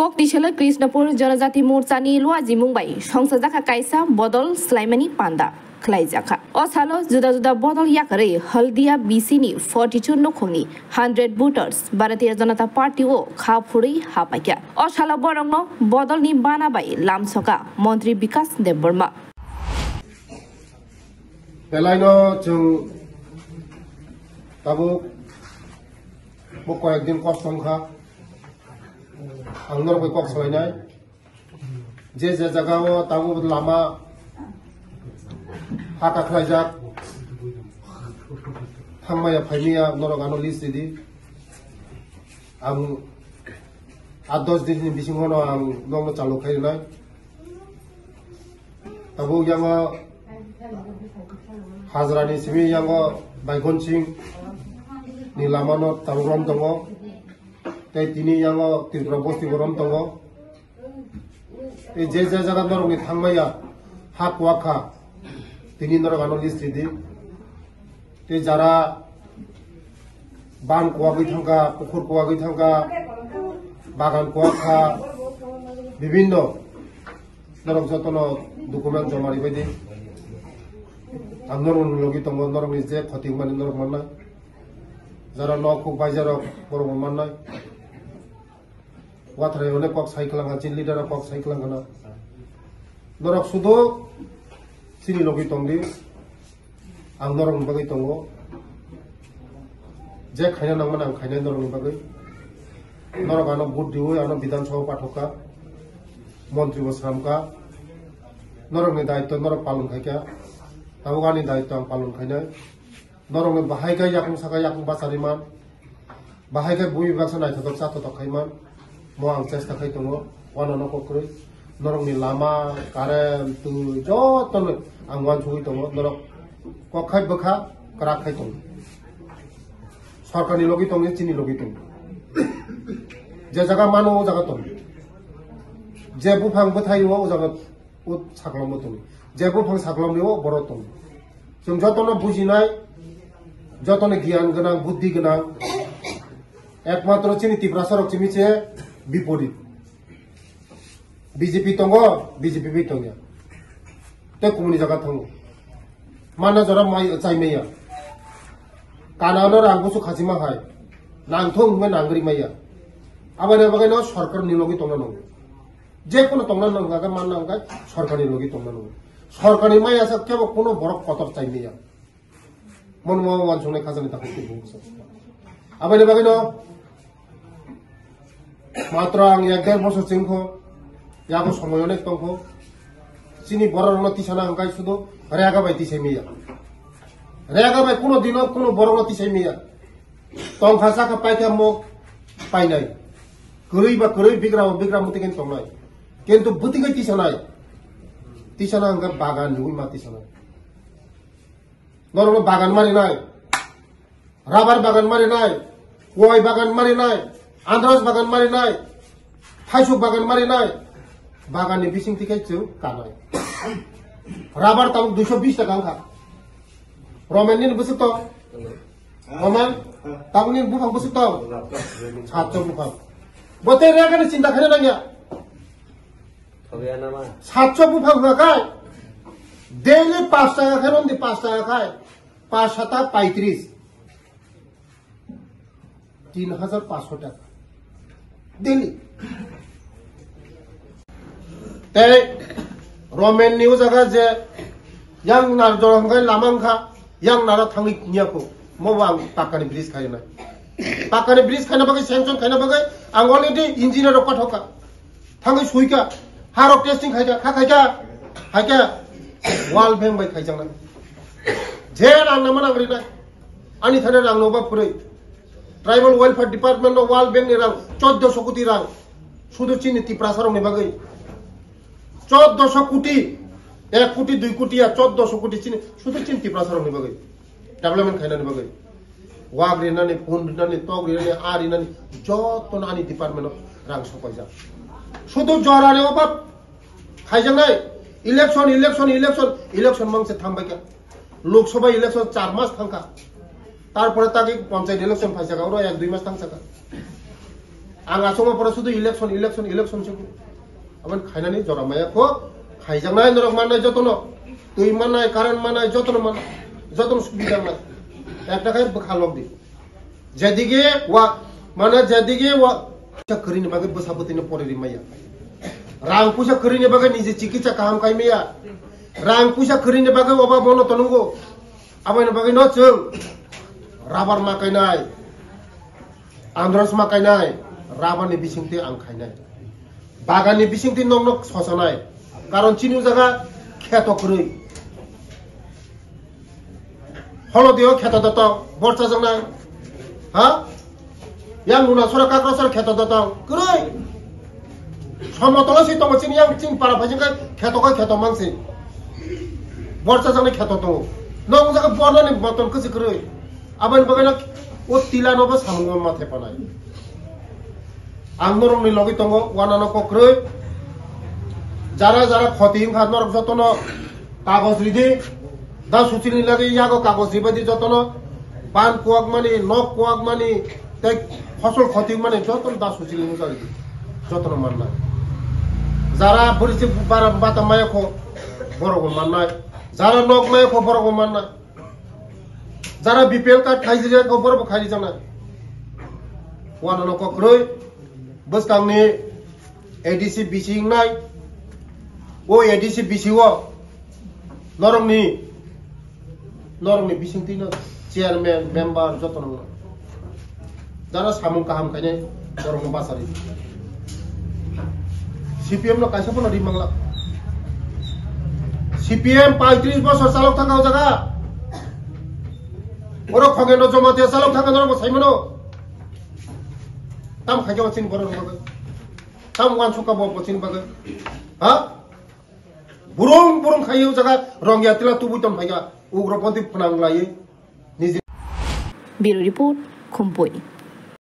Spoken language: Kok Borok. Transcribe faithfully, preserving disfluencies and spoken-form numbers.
Koktiselo Krishnapur Janajati Morchani luajimung bai songsajakha kaisa bodol swlaimani panda khwlaijakha. O salo juda juda bodol yakarwi Haldia B C ni forty-two nukhungni hundred voters Bharatiya Janata Party o kha phurwi hapaikha. O salo borokno bodolni bana bai lamsoka Montri Bikas Debbarma. Belaino chwng tabuk bo koyek din kosto wngkha. Ang norok bai kok salainai. Je je jaga o tabuk lama haka khlaijak. Thangmaya phaimaya norok ano list ridi. Ang aat dos din ni bisingo no ang nokno chalu khai rwnai. Tabuk yango hajrani simi yango Baigon Singh ni lama no tabuk rom tongo. Tei tini yango Tripura bosti bo rom tongo. Tei je je jaga norokni thangmaya ha kuwak kha, tini norok ano list ridi. Tei jara ban kuwagwi thangkha, pukhur kuwagwi thangkha, bagan kuwak kha, bibinno norok jotono document joma ribaidi. Ang norokni logi tongo, norokni je khoti wngmani norok mannai. Jara nok kuk bai jarok borok bo mannai. Wathrai hwnwi kok sai kwlangkha, chini leader rok kok sai kwlangkha na. Norok sudo chini logi tongdi, ang norokni bagwi tongo. Je khaina nangmani ang khainai norokni bagwi. Norok ano vote diwi ano Bidhan Sabha pathokha, montri bo sramkha. Norokni daitto norok palon khaikha, tabuk ani daitto ang palon khainai. Norokni bahai khe yakung saka yakung bachariman. Bahai khe bui baksa naithotok chathotok khaiman. Mo ang chesta khai tongo, wanano kok kwrwi. Norokni lama, current, twi, jotono ang uansugwi tongo. Norok kok khai bwkha kwrak khai tongo. Sorkarni logi tongya, chini logi tongo. Je jaga mano, o jaga tongo. Je buphang bwthai o, o jaga o saklomo tongo. Je buphang saklomni o borok tongo. Chwng jotono bujinai, jotono giyan gwnang, buddhi gwnang. Ekmatro chini Tiprasa rok chini se biporit. B J P tongo, B J P bai tongya. Tei kumuni jaga thango. Mana jora mai chai maya. Kana no rang busu khachima hai. Nang thung me nang gri maya. Abani bagwi no sorkar ni logi tongna nango. Je kono tongna nang ga man nang ga sorkar ni logi tongna nango. Sorkar ni maya sa kebo kono borok kotor chai maya. Mon mo wan sunai khajani ta hutu bu. Abani bagwi no Matro ang ek der bosor chengkho, yago somoi onek tongkho. Chini borok rokno tisana hwnkhe sudo rega bai tisai maya. Rega bai kuno dino kuno borok no tisai maya. Tongkha sakha paikha mok painai. Kwrwi ba kwrwi bigra ba bigra muti ken tongnai. Kintu bwtwi kai tisanai. Tisana hwnkhe bagan ni ui ma tisanai. Norokno bagan marinai, rabar bagan marinai, koi bagan marinai, andros bagan marinai, thaisuk bagan marinai, bagan ni bising tikai chwng kanai. Rabar tabuk duiso bis taka wngkha. Romen nini bwswk tong? Romen, tabuk nini buphang bwswk tong? Satso buphang. Bo tei rega ni chinta khaina nangya. Satso buphang hwnkha khai, daily pash taka khai, romdi pash taka khai, pash sata paitris, tin hajar pash taka daily. Tei Romen ni o jaga je yang nar jora hwnkha lama wngkha, yang nara thangwi niyakho, mo bo ang pakkani bridge khaina. Pakkani bridge khaina bagwi, sanction khaina bagwi ang already engineer rok pathokha. Thangwi suikha, harok testing khaikha, kha khaikha, haikha World Bank bai khaijaknai. Je rang nangma nang rinai. Ani thani rang noba phurwi. Tribal Welfare Department no World Bank ni rang choddoso koti rang. Sudu chini Tiprasa rok ni bagwi. Choddoso koti, ek koti, dui koti ya, choddoso koti chini, sudu chini Tiprasa rok ni bagwi. Development khainani bagwi. Wak rinani, phone rinani, tok rinani, a rinani, jotono ani department o rang sopaijak. Sudu jorani obab khaijaknai. Election, election, election, election mangse thambaikha. Lok Sabha election char mas thangkha. Tarpore tagi panchayat election phaisakha, oro ek dui mas thangsakha. Ang achukma pore sudu election, election, election se. Aboni khainani jora maya kho, khaijaknai norok mannai jotono. Twi mannai, current mannai jotono man, jotono subida nai. Ekta khai bwkha lok di. Jedige wa, mane jedige wa, puisa kwrwini bagwi bwsa bwtwino pore rimaya. Rang puisa kwrwini bagwi niji chikitsa kaham khaimaya. Rang puisa kwrwini bagwi oba bono tonungo. Aboni bagwi no chwng rubber ma kainai, andros ma kainai, rubber ni bisingtwi ang khainai. Bagan ni bisingtwi nok nok sosanai. Karon chini jaga kheto kwrwi. Holodio kheto dotong, borsa jangnai. Ha? Yang nuna sora kakra sora kheto dotong. Kwrwi. Somotolo si tongo chini yang chini para phajing kai kheto kai kheto mangsi. Borsa jangnai kheto tongo. Nong jaga bornani boton kwsi kwrwi. Aboni bagwi no o tila no bo samung ma thepanai. Ang norokni logi tongo, wanano kokrwi. Jara jara khoti wngkha norok jotono kagoj ridi. Da Suchilni lagi yago kagoj ribadi jotono. Ban kuwak mani, nok kuwak mani, tei fosol khoti mani jotono Da Suchilni wngkha ridi. Jotono mannai. Jara bwrwi se bara bata maya kho, borok bo mannai. Jara nok maya kho, borok bo mannai. Jara B P L card khaijak kho borok bo khaijak na. Wanano kokrwi bwskangni A D C B C wngnai. O A D C B C o norokni, norokni bisingtwi no chairman, member jotono wngkha. Jara samung kaham khainai borokno bachari. C P M no kaisa phano ri mangla. C P M paitris bosor chalok thangkha o jaga. Oro Khogeno Jamatia chalok thangkha norok bo saimano. Tam khaikhe o chini borok rok bagwi. Tam wansukha bo bo chini bagwi. Ha? Burung burung khai o jaga rongya tila tubui ton phaikha. Ugroponthi phnang laiwi. Niji. Bureau Report, Khumpui.